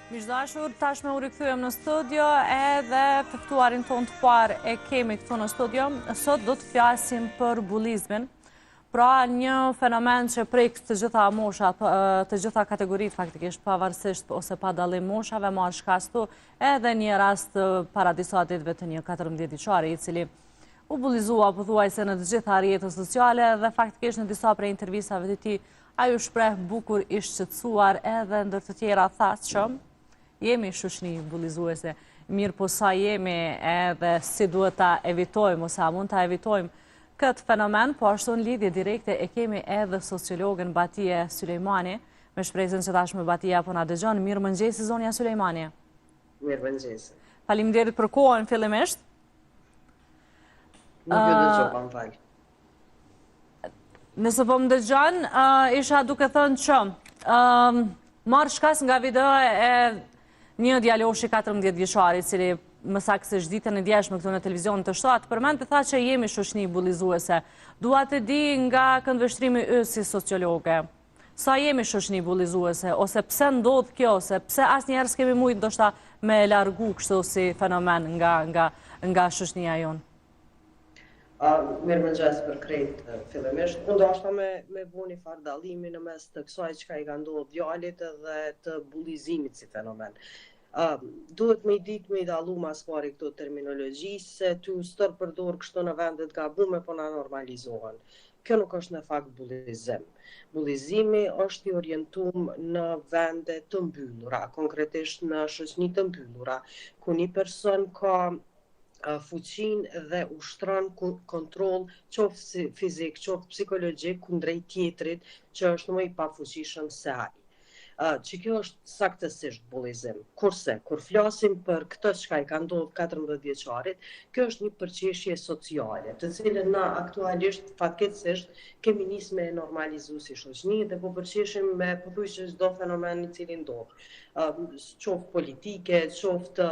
Miq të dashur, tashmë u rikthyem në studio edhe të ftuarin tonë të parë e kemi këtu në studio. Sot do të flasim për bullizmin. Pra një fenomen që prek të gjitha moshat, të gjitha kategoritë faktikisht, pavarësisht ose pa dallim moshave, marrë shkas këtu edhe një rast para disa ditëve të një 14 vjeçari, i cili u bullizua pothuajse në të gjitha rrjetet sociale dhe faktikisht në disa prej intervistave të tij Ai u shpreh bukur i shqetësuar edhe ndër të tjera tha që jemi shoqni bullizuese, mirëpo sa jemi edhe si duhet ta evitojmë ose a mund ta evitojmë këtë fenomen, po ashtu në lidhje direkte e kemi edhe sociologen Batije Sylejmani, me shpresën që tashmë Batija po na dëgjon. Mirëmëngjesi zonja Sylejmani. Mirëmëngjesi. Faleminderit për kohën fillimisht. Nuk ju dëgjova, më fal. Nëse po më dëgjon, isha duke thënë që marrë shkas nga video e një djaloshi 14 vjeçar, i cili më saktësisht ditën e djeshme këtu në televizion të 7, përmend e tha që jemi shoqni bullizuese. Dua të di nga këndvështrimi yt si sociologe. Sa jemi shoqni bullizuese, ose pse ndodh kjo, ose pse asnjëherë s'kemi mujtë ndoshta me largu kështu si fenomen nga, nga, nga shoqnia jonë. Mirëmëngjes për krejt fillimisht. Unë dashta me, me bo një farë dallimi në mes të kësaj çka i ka ndodhë djalit edhe të bullizimit si fenomen. Uh, duhet me i ditë me i dallu ma s'pari këto terminologji, se tu u stërpërdor kështu në vendet gabume, po na normalizohen. Kjo nuk është në fakt bullizim. Bullizimi është i orientum në vende të mbyllura, konkretisht në shoqni të mbyllura, ku një person ka fuqinë dhe ushtron kontroll qoftë fizik, qoftë psikologjik kundrejt tjetrit që është më i pafuqishëm se ai. Që kjo është saktësisht bullizim. Kurse, kur flasim për këtë çka i ka ndodhur 14 vjeçarit, kjo është një përqeshje sociale, të cilën na aktualisht fatkeqësisht kemi nisë me e normalizu si shoqni dhe po përqeshim me pothuajse çdo fenomen i cili ndodh. qoftë politike, qoftë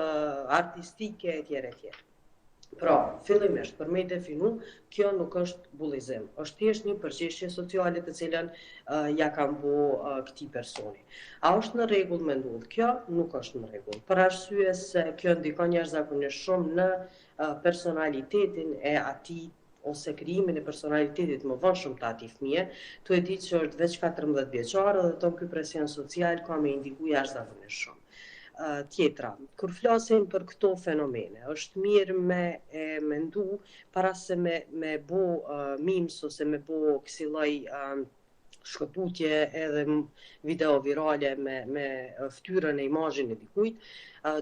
artistike etj etj. Pra, fillimisht për me i definu, kjo nuk është bullizim, është thjesht një përqeshje sociale të cilën uh, ja kanë bo uh, këtij personi. A është në rregull me ndodh kjo? Nuk është në rregull. Për arsye se kjo ndikon jashtëzakonisht shumë në uh, personalitetin e atij ose krijimin e personalitetit më vonshëm të atij fëmije, tu e ditë që është veç 14 vjeçar dhe ton ky presion social ka me i ndiku jashtëzakonisht shumë. Uh, tjetra, kur flasim për këto fenomene, është mirë me e mendu para se me, me bo uh, memes ose me bo kësi lloj uh, shkëputje edhe video virale me, me fytyrën e imazhin e dikujt,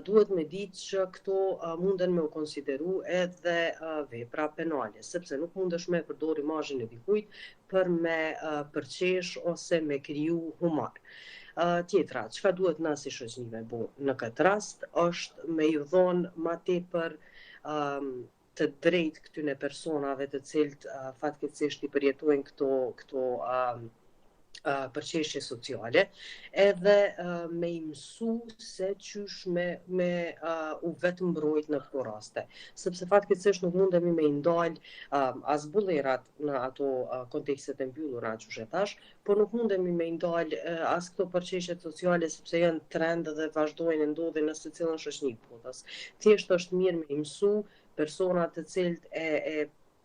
duhet me ditë që këto munden me u konsideru edhe vepra penale, sepse nuk mundesh me përdor imazhin e dikujt për me përqesh ose me kriju humor. Tjetra, çka duhet na si shoqni me bo në këtë rast, është me ju dhonë ma tepër të drejtë këtyne personave të cilët fatkeqësisht i përjetojnë këto këto përqeshje sociale, edhe me i mësu se qysh me, me uh, u vetëmbrojt në këto raste. Sepse fatkeqësisht nuk mundemi me i ndal uh, as bullerat në ato uh, kontekstet e mbyllura, qysh e thash, por nuk mundemi me i ndal uh, as këto përqeshjet sociale sepse janë trend dhe vazhdojnë e ndodhin në secilën shoqni të botës. Thjesht është mirë me i mësu personat të cilët e e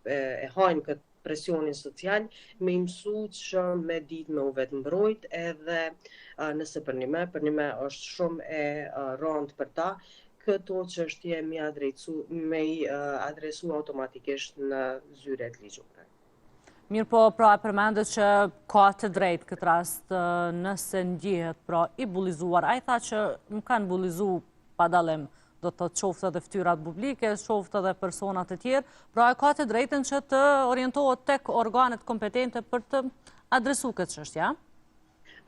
e, e hajnë këtë presionin social, me i mësu që me ditë me u vetëmbrojt edhe nëse përnime, përnime është shumë e randë për ta, këto çështje me i adresu, me i adresu automatikisht në zyret ligjore. Mirëpo, pra e përmendët që ka të drejtë këtë rast nëse ndjehet pra i bullizuar. Ai tha që më kanë bullizu pa dallim, do të thotë qoftë edhe fytyrat publike, qoftë edhe personat e tjerë, pra e ka të drejtën që të orientohet tek organet kompetente për të adresu këtë çështje, a?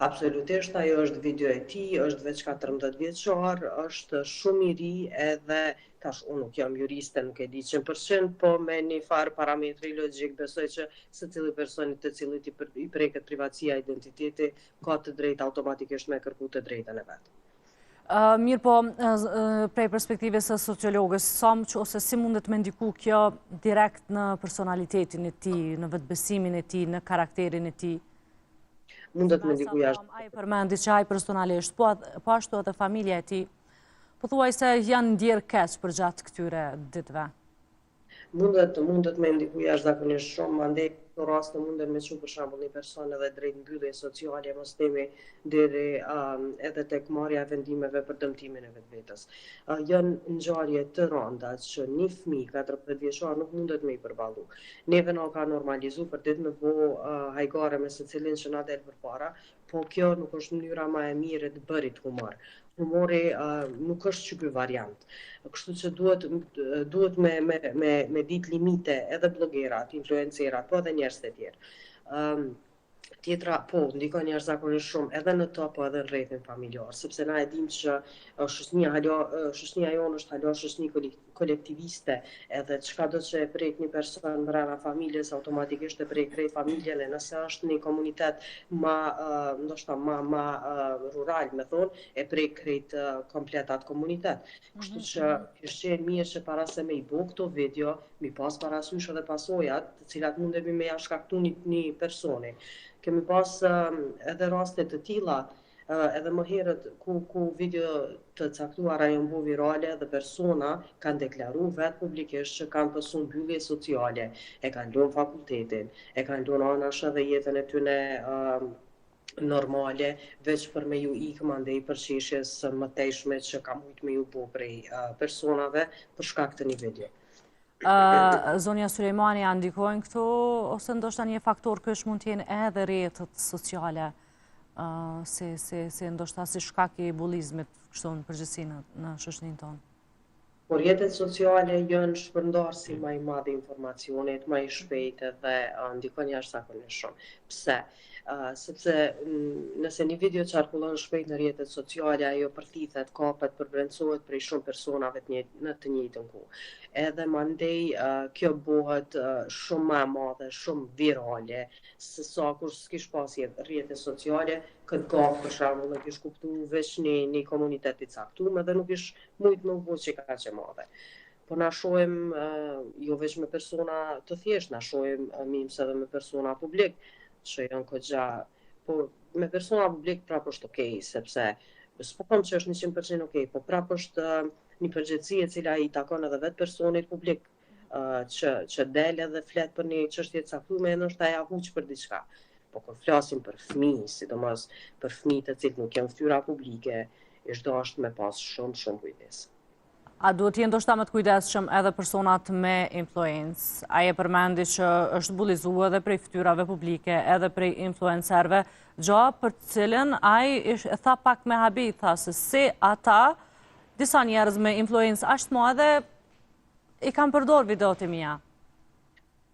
Absolutisht, ajo është video e tij, është veç 14 vjeçar, është shumë i ri edhe tash unë nuk jam juriste, nuk e di 100%, po me një farë parametri logjik besoj që secili person të cilit i, për, i preket privatësia, identiteti, ka të drejtë automatikisht me kërku të drejtën e vet. Mirëpo, prej perspektivës së sociologës, sa më që ose si mundet me ndiku kjo direkt në personalitetin e tij, në vetëbesimin e tij, në karakterin e tij? Mundet me ndiku jashtë. Ai përmendi që ai personalisht, po, po ashtu edhe familja e tij, pothuajse janë ndjerë keq përgjatë këtyre ditëve. Mundet, mundet me ndiku jashtëzakonisht shumë, mandej këto raste munden me çu për shembull një person edhe drejt mbylljes sociale, mos themi deri um, edhe tek marrja e vendimeve për dëmtimin e vetvetes. Uh, janë ngjarje të randa që një fëmijë 14 vjeçar nuk mundet me i përballu. Neve na ka normalizu për ditë me bo uh, hajgare me secilin që na del përpara, po kjo nuk është mënyra ma e mirë e të bërit humor. Humori uh, nuk është qeky variant. Kështu që duhet duhet me me me me ditë limite edhe blogerat, influencerat, po edhe njerëzit e tjerë. Ëm um, tjetra, po, ndikon jashtëzakonisht shumë edhe në të, po edhe në rrethin familjar, sepse na e dimë që shoqënia hala shoqënia jonë është hala shoqëni kolektiviste, edhe çkado që e prek një person brenda familjes, automatikisht e prek krejt familjen, e nëse është një komunitet ma, ndoshta ma, ma rural, me thonë, e prek krejt komplet atë komunitet. Kështu mhm, që mhm. kish qenë mirë që para se me i bo këto video, mi pas parasysh edhe pasojat, të cilat mundemi me ja shkaktu një, një personi. Kemi pas edhe raste të tilla, edhe më herët ku ku video të caktuara janë bo virale dhe persona kanë deklaru vetë publikisht që kanë pësu mbyllje sociale, e kanë lënë fakultetin, e kanë lënë anash edhe jetën e tyne uh, normale, veç për me ju ikë mandej përqeshjes së mëtejshme që ka mujtë me ju bo prej uh, personave për shkak të një video. Zonja Sulejmani, a ndikojnë këto, ose ndoshta një faktor kyç mund të jenë edhe rrjetet sociale, si, si, si ndoshta si shkak i bullizmit kështu në përgjithësi në, në shoqërinë tonë? Po rrjetet sociale janë shpërndarësi ma i madh i informacionit, ma i shpejtë dhe ndikon jashtëzakonisht shumë. Pse? Uh, sepse nëse një video qarkullon shpejt në rrjetet sociale, ajo përthithet, kapet, përbrendësohet prej shumë personave të një, në të njëjtën kohë. Edhe mandej uh, kjo bëhet uh, shumë ma e madhe, shumë virale, se sa kur s'kish pas rrjete sociale, këtë gafë për shembull e kish kuptu veç një, një komunitet i caktum edhe nuk ish mujt me u bo qekaq e madhe. Po na shohim jo veç me persona të thjeshtë, na shohim memes edhe me persona publik që janë kogja, po me persona publik prapë është okej, sepse s'po them që është 100% okej, po prapë është një përgjegjësi e cila i takon edhe vetë personit publik që që del edhe flet për një çështje të caktuar, e ndoshta ja huq për diçka. Po kur flasim për fëmijë, sidomos për fëmijë të cilët nuk janë fytyra publike, ish dashtë me pas shumë shumë kujdes. A duhet të jenë ndoshta më të kujdesshëm edhe personat me influencë? Ai e përmendi që është bullizu edhe prej fytyrave publike, edhe prej influencerëve, gja për të cilën ai e tha pak me habi, tha se si ata, disa njerëz me influencë aq të madhe, i kanë përdor videot e mia.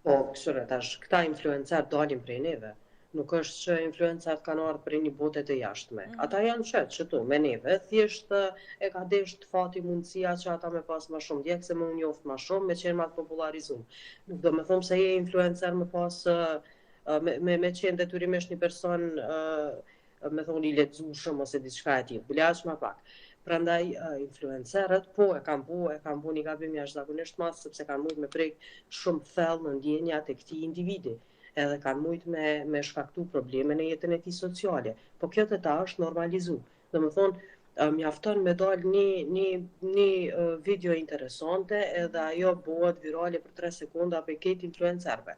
Po, kqyre tash, këta influencer dalin prej neve. Nuk është që influencerat kanë ardhur prej një bote të jashtme. Mm. Ata janë që, qëtu, me neve, thjesht e ka desht fati mundësia që ata me pas ma shumë ndjekës, me u njoft ma shumë, me qenë ma të popularizum. Nuk do me thonë se je influencer me pas, me, me, me qenë detyrimisht një person me thonë i lexueshëm ose diçka e tillë, bile aq ma pak. Prandaj influencerët po e kanë bo, e kanë bo një gabim jashtëzakonisht të madh sepse kanë mujt me prek shumë thellë në ndjenjat e këtij individi, edhe kanë mujt me me shkaktu probleme në jetën e tij sociale. Po kjo te ta është normalizu. Domethonë, mjafton me dal një një një video interesante edhe ajo bëhet virale për 3 sekonda prej krejt influencerëve.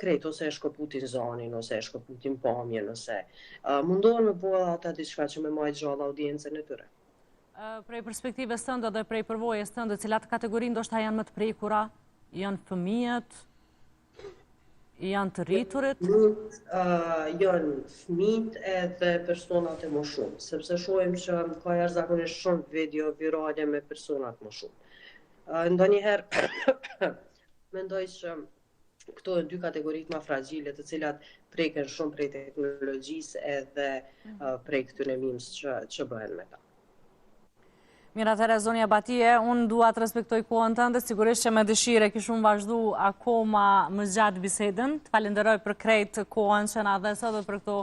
krejt ose e shkëputin zanin ose e shkëputin pamjen ose uh, mundohen me bo edhe ata diçka që me majtë gjallë audiencën e tyre. Prej perspektivës tënde dhe prej përvojës tënde, cilat kategori ndoshta janë më të prekura? Janë fëmijët? Janë të rriturit? Uh, janë fëmijët edhe personat e moshum, sepse shohim që ka jashtëzakonisht shumë video virale me personat e moshum. Uh, ndonjëherë mendoj që këto janë dy kategoritë ma fragile të cilat preken shumë prej teknologjisë edhe mm. prej këtyre memes që, që bëhen me ta. Mirë atëherë, zonja Batije, unë dua të respektoj kohën tënde, sigurisht që me dëshirë e kishum vazhdu akoma më gjatë bisedën. Të falenderoj për krejt kohën që na dhe sot dhe për këto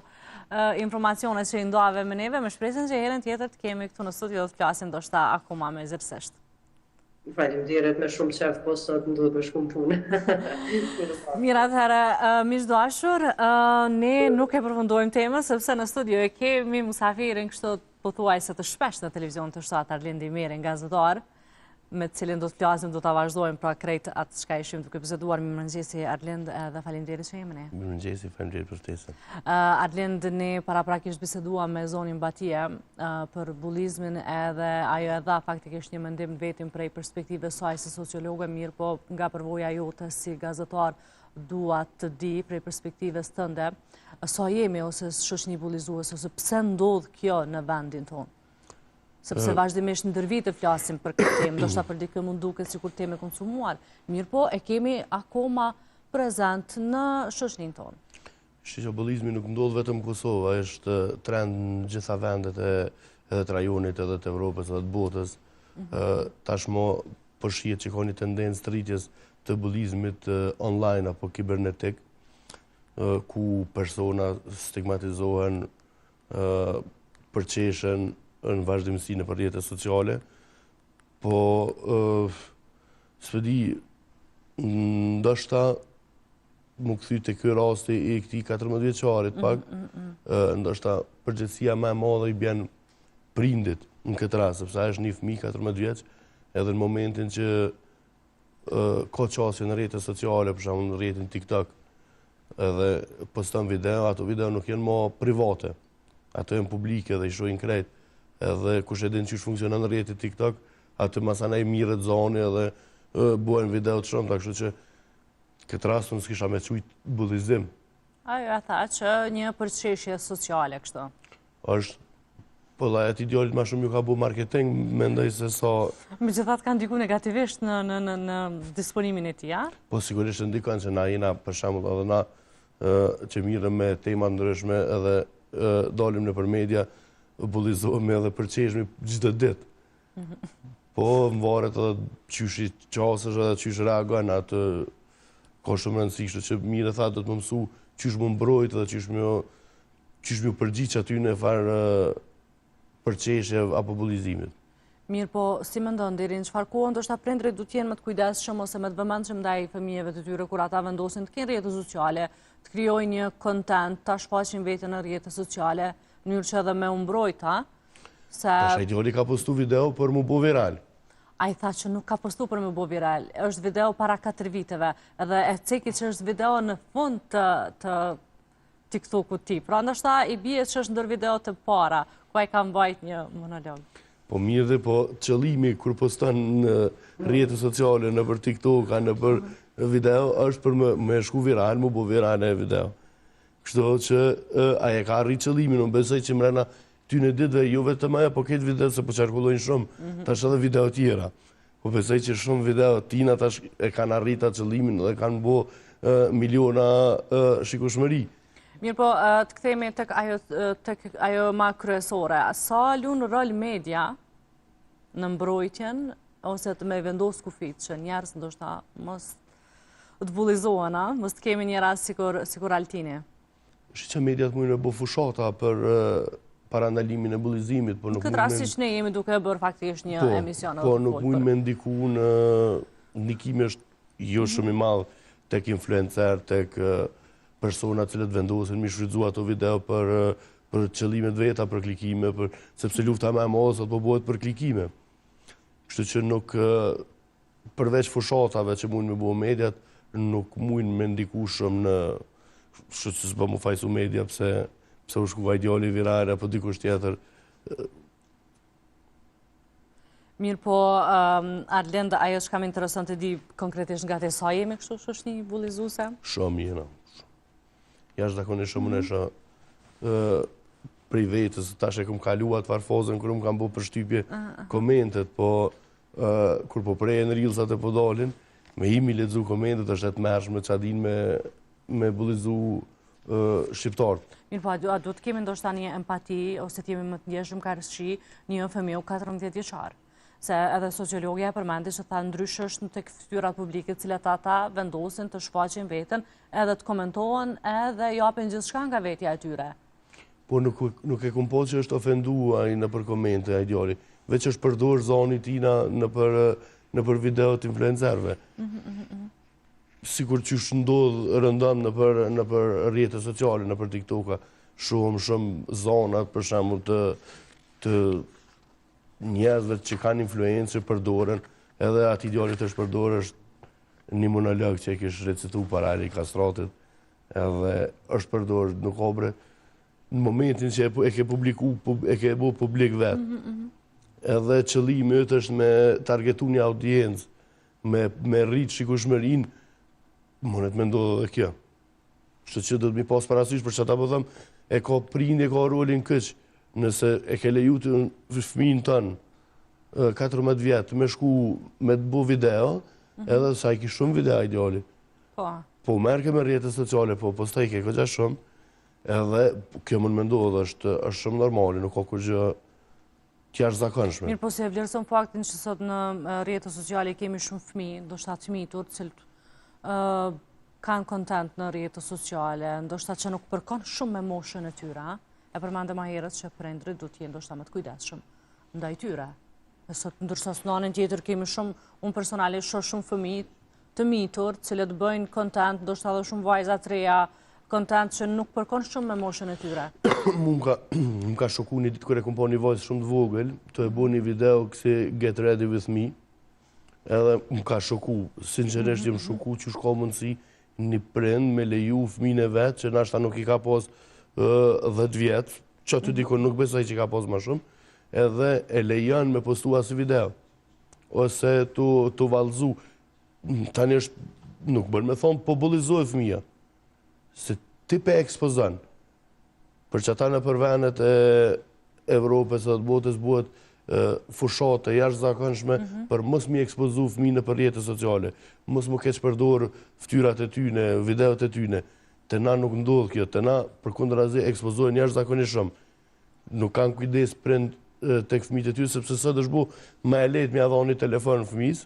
informacione që i ndave me neve, me shpresën që herën tjetër të kemi këtu në studio dhe të flasim ndoshta akoma më gjerësisht. Faleminderit me shumë qef, po sot më duhet me shku në punë. Mirë atëherë, miq të dashur, ne nuk e përfundojmë temën, sepse në studio e kemi musafirin kështu pothuajse të shpeshtë në televizion T7 Arlind Ymerin, gazetar, me të cilin do të flasim, do ta vazhdojmë pra krejt atë çka ishim duke biseduar. Mirëmëngjesi Arlind dhe faleminderit që je me ne. Mirëmëngjesi, faleminderit për ftesën. Arlind, ne paraprakisht biseduam me zonjën Batije për bullizmin edhe ajo e dha faktikisht një mendim të vetin prej perspektivës saj si sociologe, mirëpo nga përvoja jote si gazetar dua të di prej perspektivës tënde, sa jemi ose shoqni bullizuese, ose pse ndodh kjo në vendin tonë? Sepse vazhdimisht ndër vite flasim për këtë temë, ndoshta për dikë mund duket sikur temë e konsumuar, mirëpo e kemi akoma prezent në shoqninë tonë. Shiko, bullizmi nuk ndodh vetëm në Kosovë, ai është trend në gjitha vendet e edhe të rajonit, edhe të Evropës, edhe të botës. Mhm. Tashmë po shihet që ka një tendencë të rritjes të bullizmit online apo kibernetik, ku persona stigmatizohen përqeshen në vazhdimësi nëpër rrjete sociale, po s'po di, ndoshta m'u kthy te ky rasti i këtij 14 vjeçarit mm, pak, mm, mm. ndoshta përgjegjësia më e madhe i bjen prindit në këtë rast, sepse ai është një fëmijë 14 vjeç, edhe në momentin që ka qasje në rrjete sociale, për shembull në rrjetin TikTok, edhe poston video, ato video nuk janë më private, ato janë publike dhe i shohin krejt, edhe kush e din qysh funksionon rrjeti TikTok, aty masanej mirret zani edhe bëhen video të shumta, kështu që këtë rast unë s'kisha me qujt bullizim. Ajo e tha që një përqeshje sociale kështu. Është, po dhe atij djalit ma shumë ju ka bu marketing, mendoj se sa... Megjithatë ka ndiku negativisht në, në, në, në disponimin e tij, a? Po sigurisht ndikon që na jena, për shembull edhe na që mirrem me tema ndryshme edhe dalim nëpër media, bullizohemi edhe përqeshmi çdo ditë. Po, më varet edhe qysh i qasesh edhe qysh reagon atë ka shumë rëndësi, kështu që mirë e tha do të më mësu qysh m'u mbrojt edhe qysh më qysh m'u përgjigj atyne farë përqeshje apo bullizimit. Mirë, po si mendon deri në çfarë kohë ndoshta prindërit duhet të jenë më të kujdesshëm ose më të vëmendshëm ndaj fëmijëve të tyre kur ata vendosin të kenë rrjete sociale, të krijojnë një content, ta shfaqin veten në rrjete sociale, në mënyrë që edhe me u mbrojt, ha? Se Tash ai djali ka postu video për m'u bo viral. Ai tha që nuk ka postu për m'u bo viral. Është video para 4 viteve dhe e ceki që është video në fund të të TikTokut tij. Pra ndoshta i bie që është ndër videot e para ku ai ka mbajt një monolog. Po mirë dhe po qëllimi kur poston në rrjete sociale, nëpër TikTok, a nëpër video, është për me, me shku viral, m'u bo viral e video. Kështu që ai e ka arrit qëllimin, unë besoj që mrena tyne ditëve, jo vetëm ajo, po këtë video se po qarkullojnë shumë, mhm. tash edhe video tjera. Po besoj që shumë video tina tash e kanë arrit atë qëllimin dhe kanë bo miliona shikueshmëri. Mirë po, të kthehemi tek ajo, tek ajo ma kryesore. Sa lun rol media në mbrojtjen ose të me vendos kufit që njerëz ndoshta mos të bullizohen, a? Mos të kemi një rast sikur, sikur Altini. Shi që mediat mujnë me bo fushata për parandalimin e bullizimit, po nuk Këtë rast siç ne jemi duke bërë faktikisht një po, emision. Po, nuk mujnë me ndiku në ndikimi është jo mhm. shumë i madh tek influencer, tek persona cilët vendosin mi shfrytëzu ato video për për qëllimet veta, për klikime, për sepse lufta më e madhe sot po bëhet për klikime. Kështu që nuk përveç fushatave që mujnë me bo mediat, nuk mujnë me ndiku shumë në kështu që s'bë mu fajsu media pse, pse u shku ai djali viral apo dikush tjetër. Mirë po, um, Arlind, ajo çka më intereson të di konkretisht nga ti sa jemi kështu shoqni bullizuse? Shumë jena. Jashtëzakonisht shumë mm -hmm. prej vetës, tash e kom kalu atë farë fazën, kur më kanë bo përshtypje komentet, po kur po prehen reelsat e po dalin, me hi mi lexu komentet është e tmerrshme ça din me, me bullizu shqiptarët. Mirë po, a duhet të kemi ndoshta një empati, ose të jemi më të ndjeshëm karshi një fëmiu 14 vjeçar? Se edhe sociologia e përmendi që tha ndryshe është në tek fytyrat publike, cilat ata vendosin të shfaqin veten, edhe të komentohen, edhe japin gjithçka nga vetja e tyre. Po nuk, nuk e kom pa që është ofendu ai nëpër komente, ai djali. Veç është përdor zani i tina nëpër... nëpër video të influencerëve. Mhm, mhm, mhm. Sikur qysh ndodh rëndom nëpër, nëpër rrjete sociale, nëpër TikToka, shumë, shumë zonat, për shembull të, të njerëzve që kanë influencë që përdoren, edhe atij djalit është përdorë, është një monolog që e kish recitu para Ali Kastratit, edhe është përdorë, nuk o bre, në momentin që e ke publiku, e ke bo publik vetë, mhm, mhm. edhe qëllimi yt është me targetu një audiencë, me, me rritë shikushmërinë, mundet me ndodhë edhe kjo. Kështu që do të mi pas parasysh për qata po them, e ka prindi, e ka rolin kyç, nëse e ke leju ti fëmijën tënd, 14 vjet, me shku me të bo video, mhm. edhe sa i ki shumë video ai djali. Po. Po merrke me rrjete sociale, po postojke goxha shumë, edhe kjo mund me ndodhë, është, është shumë normale, nuk ka kurgjë të jashtëzakonshme. Mirë, po si e vlerëson faktin që sot në rrjete sociale kemi shumë fëmijë, ndoshta të mitur, të cilët kanë content në rrjete sociale, ndoshta që nuk përkon shumë me moshën e tyre, e përmende ma herët që prindrit do të jenë ndoshta më të kujdesshëm ndaj tyre. E sot ndërsa në anën tjetër kemi shumë, unë personalisht shoh shumë fëmijë të mitur, të cilët bëjnë content, ndoshta edhe shumë vajza të reja, content që nuk përkon shumë me moshën e tyre. Mu më ka, më ka shoku një ditë kur e kom pa një vajzë shumë të vogël, tu e bo një video kësi Get Ready With Me, edhe më ka shoku, sinqerisht jam shoku qysh ka mundësi një prind me leju fëmijën e vet, që nashta nuk i ka pas 10 vjet, që aty dikun nuk besoj që ka pas ma shumë, edhe e lejon me postu asi video ose tu, tu vallëzu. Tani është, nuk bën me thonë, po bullizohet fëmija. Se ti pe ekspozon. Për qata nëpër venet e Evropës dhe të botës bëhet fushatë e jashtëzakonshme mm -hmm. për mos mi ekspozu fëmijë nëpër rrjete sociale, mos mu keqpërdor ftyrat e tyne, videot e tyne. Te na nuk ndodh kjo, te na përkundrazi ekspozohen jashtëzakonisht shumë. Nuk kanë kujdes prind tek fëmijët e tyre sepse sot është bo më e lehtë me ia dhon një telefon fëmijës.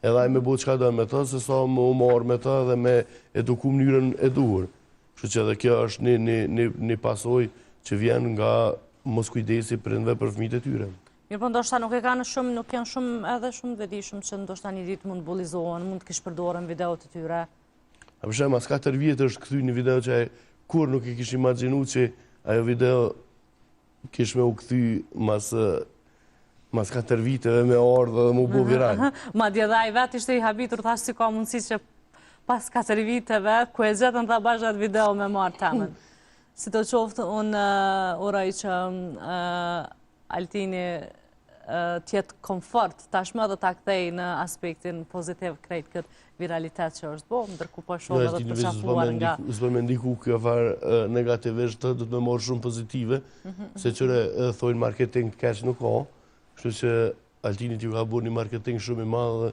Edhe ai me bo çka do me të, se sa me u marrë me të dhe me eduku mënyrën e duhur. Kështu që edhe kjo është një, një, një, një pasojë që vjen nga moskujdesi i prindve për fëmijët e tyre. Mirë, po ndoshta nuk e kanë shumë, nuk janë shumë edhe shumë të vetëdijshëm që ndoshta një ditë mund të bullizohen, mund të keqpërdoren videot e tyre. A për shembull, mas 4 vjetë është kthy një video që kurrë nuk e kish imagjinu që ajo video kish me u kthy mas, mas 4 viteve me ardhë dhe m'u bo viral. Madje dhe ai vetë ishte i habitur, tha si ka mundësi që pas 4 viteve, ku e gjetën tha bash atë video me marrë temën. Sido qoftë, unë uroj që Altini të jetë komfort tashmë dhe ta kthej në aspektin pozitiv krejt këtë viralitet që është bo, ndërkohë po shoh edhe të përqafuar nga... S'bën me ndiku kjo farë negativisht, do të me marrë shumë pozitive, mhm, se mhm. qysh thojnë marketing të keq nuk ka, kështu që Altinit ju ka bo një marketing shumë i madh dhe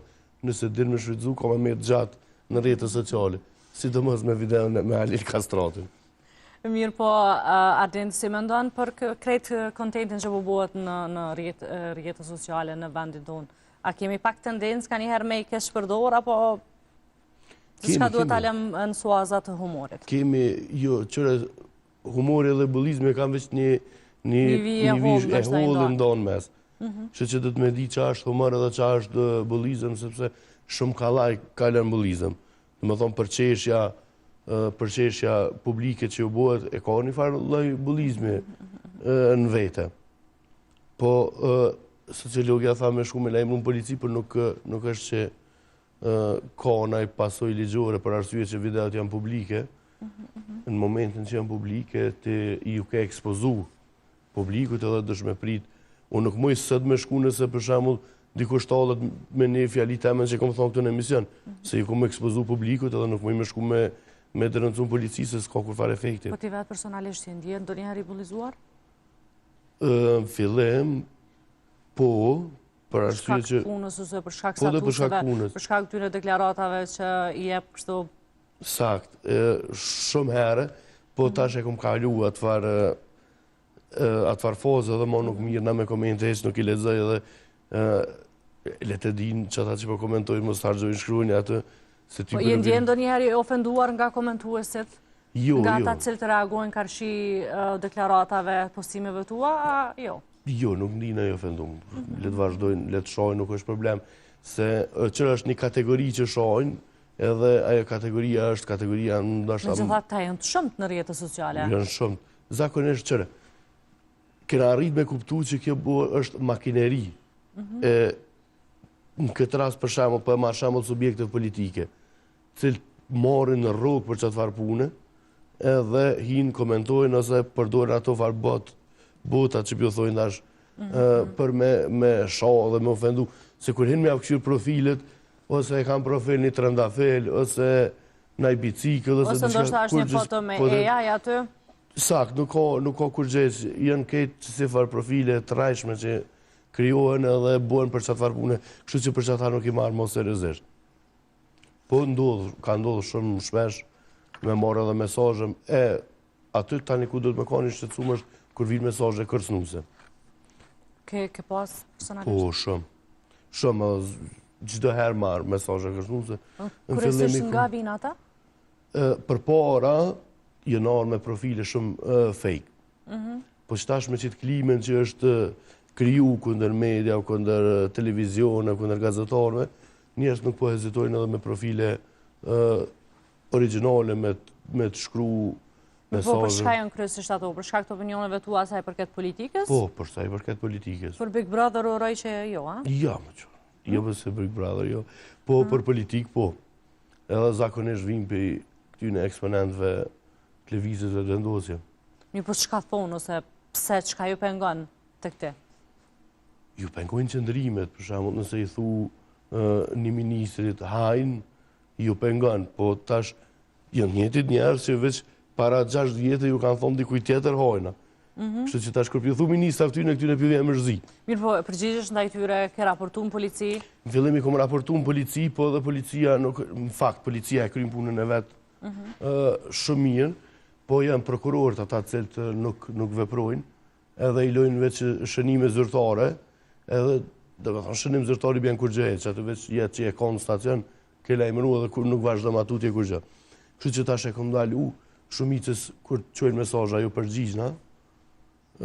nëse din me shfrytëzu, ka me metë gjatë në rrjete sociale, sidomos me videon me Halil Kastratin. Mirë po, Ardin, si mendon për krejt kontentin që po bëhet në, në rrjet, rrjete sociale në vendin tonë? A kemi pak tendencë kanjëherë me i keqpërdor, apo diçka duhet ta lëmë në suaza të humorit? Kemi, jo, qyre, humori dhe bullizmi e kanë veç një, një, një vijë e hollë në mes. Mhm. Kështu që duhet me di ça është humor edhe ça është bullizëm, sepse shumë kallaj kalon n'bullizëm. Domethonë përqeshja, përqeshja publike që ju bëhet, e ka një farë lloj bullizmi në vete. Po, sociologia tha me shku me lajmëru në polici, por nuk, nuk është që ka naj pasojë ligjore për arsye që videot janë publike. Në momentin që janë publike, ti ju ke ekspozu publikut edhe duhesh me prit. Unë nuk muj sot me shku nëse për shembull dikush tallet me një fjali temen që kom thonë këtu në emision, se ju kom ekspozu publikut edhe nuk muj me shku me me denoncu në polici se s'ka kurrfarë efekti. Po ti vetë personalisht je ndjerë ndonjëherë i bullizuar? Në fillim, po, për arsye që... Për shkak punës ose për shkak po, statuseve, për shkak këtyre deklaratave që i jep kështu... Sakt, shumë herë, po tash e kom kalu atë farë atë farë faze dhe mo nuk mirrna me komente hiç nuk i lexoj edhe le të dinë që ata që po komentojnë mos të harxhojnë shkruajnë atë se ty po je ndjerë ndonjëherë i ofenduar nga komentuesit? Jo, nga ata jo. të cilët reagojnë karshi deklaratave, postimeve tua, a jo? Jo, nuk ndihna i ofendum. Mhm. Le të vazhdojnë, le të shajnë, nuk është problem. Se qyre është një kategori që shajnë, edhe ajo kategoria është kategoria ndoshta... Megjithatë, ata janë të shumtë në rrjete sociale. Janë shumë. Zakonisht qyre, kena arrit me kuptu që kjo është makineri. Mhm. E, në këtë rast për shembull, po e marr shembull subjekte politike, cilët marrin rrogë për qatë farë pune, edhe hinë, komentojnë ose përdorin ato farë bot, botat që p'ju thojnë tash, mhm. për me, me sha dhe me ofendu. Se kur hinë me jau kqyrë profilet, ose e kanë profil një trëndafil, ose naj bicikël, ose... Ose ndoshta është një foto me po AI aty? Sakt, nuk ka, nuk ka kurgjë, janë krejt qësi farë profile të rrejshme që krijohen edhe bëhen për qatë farë pune, kështu që për qata nuk i marr mo seriozisht. Po ndodh, ka ndodhë shumë shpesh me marrë edhe mesazhe, e aty tani ku duhet me kanë i shqetësum është kur vijnë mesazhe kërcënuese. Ke, ke pas personalisht? Po, shumë. Shumë, çdo herë marr mesazhe kërcënuese. Po, kryesisht nga vijnë ata? Përpara, janë ardhë me profile shumë fake. Mhm. Po që tash me qitë klimën që është kriju kundër media, kundër televizione, kundër gazetarëve, njerëz nuk po hezitojnë edhe me profile origjinale me, me të shkru mesazhe. Po, për çka janë kryesisht ato? Për shkak të opinioneve tua sa i përket politikës? Po, për sa i përket politikës. Për Big Brother uroj që jo, a? Jo, më që. Jo, për se Big Brother, jo. Po, hmm. për politikë, po. Edhe zakonisht vijnë prej këtyne eksponentëve të Lëvizjes Vetëvendosje. Mirë, po çka thonë, ose pse, çka ju pengon tek ti? Ju pengojnë qëndrimet, për shembull, nëse i thu një ministrit hajn, ju pengon, po tash janë njëjtit njerëz që veç para 6 vjetë ju kanë thonë dikuj tjetër hajna. Mhm. Kështu që tash kur p'ju thu ministra këtyne, këtyne p'ju vjen mërzi. Mirë, po, përgjigjesh ndaj tyre, ke raportu në polici? Në fillim i kom raportu në polici, po edhe policia, nuk, në fakt, policia e kryn punën e vet mhm. shumë mirë, po janë prokurorët ata të cilët nuk, nuk veprojnë, edhe i lojnë veç shënime zyrtare, edhe, domethonë, shënim zyrtar i bjen kurgjë, që aty veç jetë që e ka në stacion, ke lajmëru edhe kur nuk vazhdo ma tutje kurgjë. Kështu që tash e kom ndalu, shumicës kur të çojnë mesazha ju përgjigjna,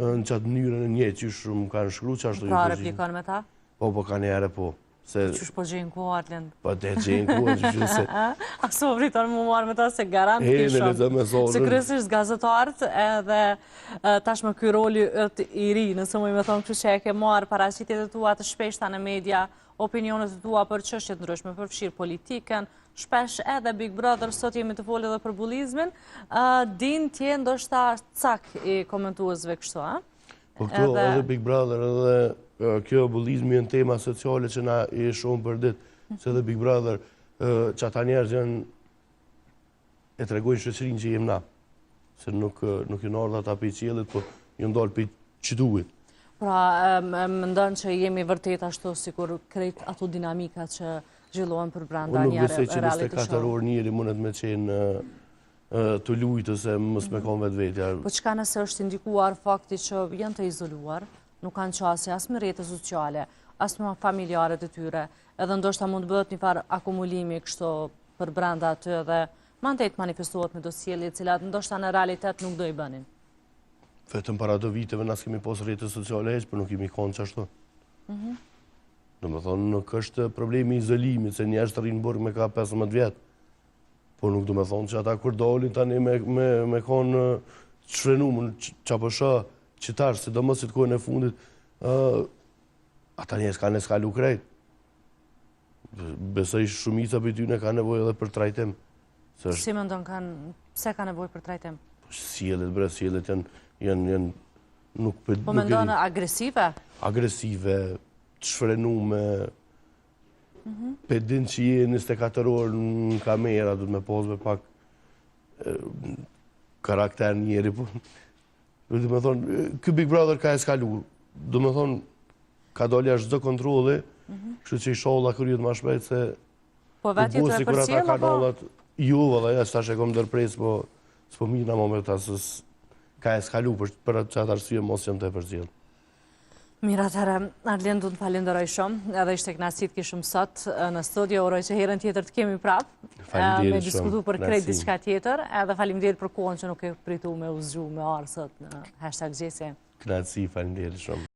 në qatë mënyrën e njëjtë që shumë kanë shkru, qashtu ju pra, përgjigjna. Pra, replikon me ta? Po, po, ka njëherë po. Se... Qysh po gjenë kohë, Arlind? Po, të gjenë kohë, që që se... A s'po priton mu marrë me ta se garant ki shumë. Se kryesisht gazetarët edhe tashmë ky roli yt i ri, nëse muj me thonë kështu që e ke marrë paraqitjet e tua të shpeshta në media, opinionet e tua për çështje të ndryshme, përfshirë politikën, shpesh edhe Big Brother, sot jemi tu folë edhe për bullizmin, din t'je ndoshta cak i komentuesve kështu, a? Po këto edhe Big Brother edhe kjo bullizmi janë tema sociale që na i shohim për ditë, se edhe Big Brother që ata njerëz janë e tregojnë shoqërinë që jem na, se nuk nuk janë ardhur ata prej qiellit, po janë dalë prej qytetit. Pra, mendon që jemi vërtet ashtu sikur krejt ato dinamika që zhvillohen përbrenda një reality show. Unë nuk besoj që 24 orë njeri mundet me qenë të lujtë ose mos me konë vetvetja. Po çka nëse është indikuar fakti që janë të izoluar, nuk kanë qasje as me rrjete sociale, as me familjarët e tyre, edhe ndoshta mund të bëhet një farë akumulimi kështu përbrenda aty edhe mandej të manifestohet me do sjellje të cilat ndoshta në realitet nuk do i bënin. Vetëm para do viteve na s'kemi pas rrjete sociale hiç, por nuk kemi konë qashtu. Mm Domethonë, nuk është problemi i izolimit, se njerëz të rrinë n'burg me ka 15 vjetë. Po nuk do me thonë që ata kur dolin tani me, me, me konë të shfrenum, që po shoh, që tash, sidomos qët kohën e fundit, uh, ata njerëz kanë eskalu krejt. Besoj shumica prej tyne kanë nevojë edhe për trajtim. Se është... Si mendon kanë, pse kanë nevojë për trajtim? Po sjelljet, bre, sjelljet janë, janë, janë, nuk... Po mendon agresive? Agresive, të shfrenume, Mhm. Pe din që je 24 orë në kamera, duhet me pas me pak karakter njeri, po. Domethonë, ky Big Brother ka eskalu, domethonë, ka dalë jashtë çdo kontrolli, mhm. kështu që ishalla kryhet ma shpejt se... Po vetë je tu e përcjellë, apo? Jo, valla, ja, tash e kom ndërpre, s'po, s'po mirë në moment, as ka eskalu për, për atë qatë arsye mos jam tu e përcjellë. Mirë atëherë, Arlind, unë të falenderoj shumë, edhe ishte kënaqësi të kishim sot në studio, uroj që herën tjetër të kemi prapë, me diskutu për krejt diçka tjetër, edhe faleminderit për kohën që nuk ke pritu me u zgju me ardhë sot në hashtag Mëngjesi. Kënaqësi, faleminderit shumë.